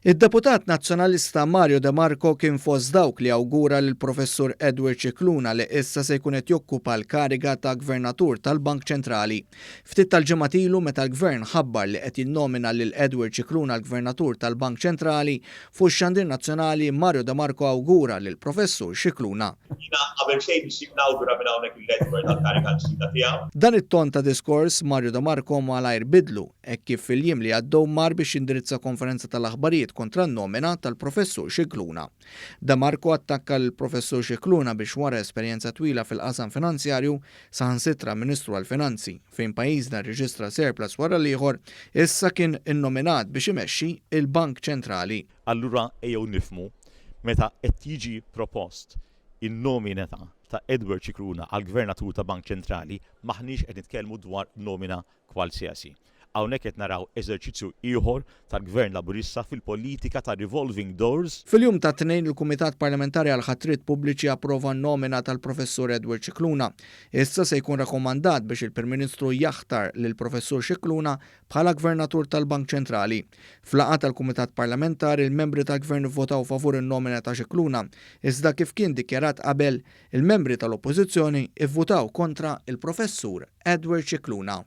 Id-deputat Nazzjonalista Mario De Marco kien fost dawk li awgura lill-Professur Edward Scicluna li issa se jkun qed jokkupa l-kariga ta' Gvernatur tal-Bank Ċentrali. Ftit tal-ġimgħat ilu meta l-Gvern ħabbar li qed jinnomina lil Edward Scicluna l-Gvernatur tal-Bank Ċentrali, fuq ix-xandir nazzjonali Mario De Marco awgura lill-Professur Scicluna. Jiena qabel xejn nixtieq nawgura minn hawnhekk lil Edward għall-kariga l-ġdida tiegħu. Dan it-ton ta' diskors Mario De Marco malajr bidlu hekk kif fil-jiem li għaddew mar biex jindirizza konferenza tal-aħbarijiet kontra n-nomina tal-Professur Scicluna. De Marco attakka lill-Professur Scicluna biex wara esperjenza twila fil-qasam finanzjarju, saħansitra Ministru għall-Finanzi, fejn pajjiżna rreġistra surplus wara l-ieħor, issa kien innominat biex imexxi l-Bank Ċentrali. Allura ejjew nifhmu meta qed jiġi propost in-nomina ta' Edward Scicluna għal Gvernatur ta' Bank Ċentrali m'aħniex qed nitkellmu dwar nomina kwalsiasi. Hawnhekk qed naraw eżerċizzju ieħor tal-Gvern Laburista fil-politika ta' revolving doors. Fil-jum tat-Tnejn il-Kumitat Parlamentari għall-Ħatriet Pubbliċi approva n-nomina tal-Professur Edward Scicluna. Issa se jkun rakkomandat biex il-Prim Ministru jaħtar lill-Professur Scicluna bħala Gvernatur tal-Bank Ċentrali. F'laqgħa tal-Kumitat Parlamentari l-membri tal-Gvern ivvotaw favur in-nomina ta' Scicluna, iżda kif kien dikjarat qabel, il-membri tal-Oppożizzjoni ivvutaw kontra il-Professur Edward Scicluna.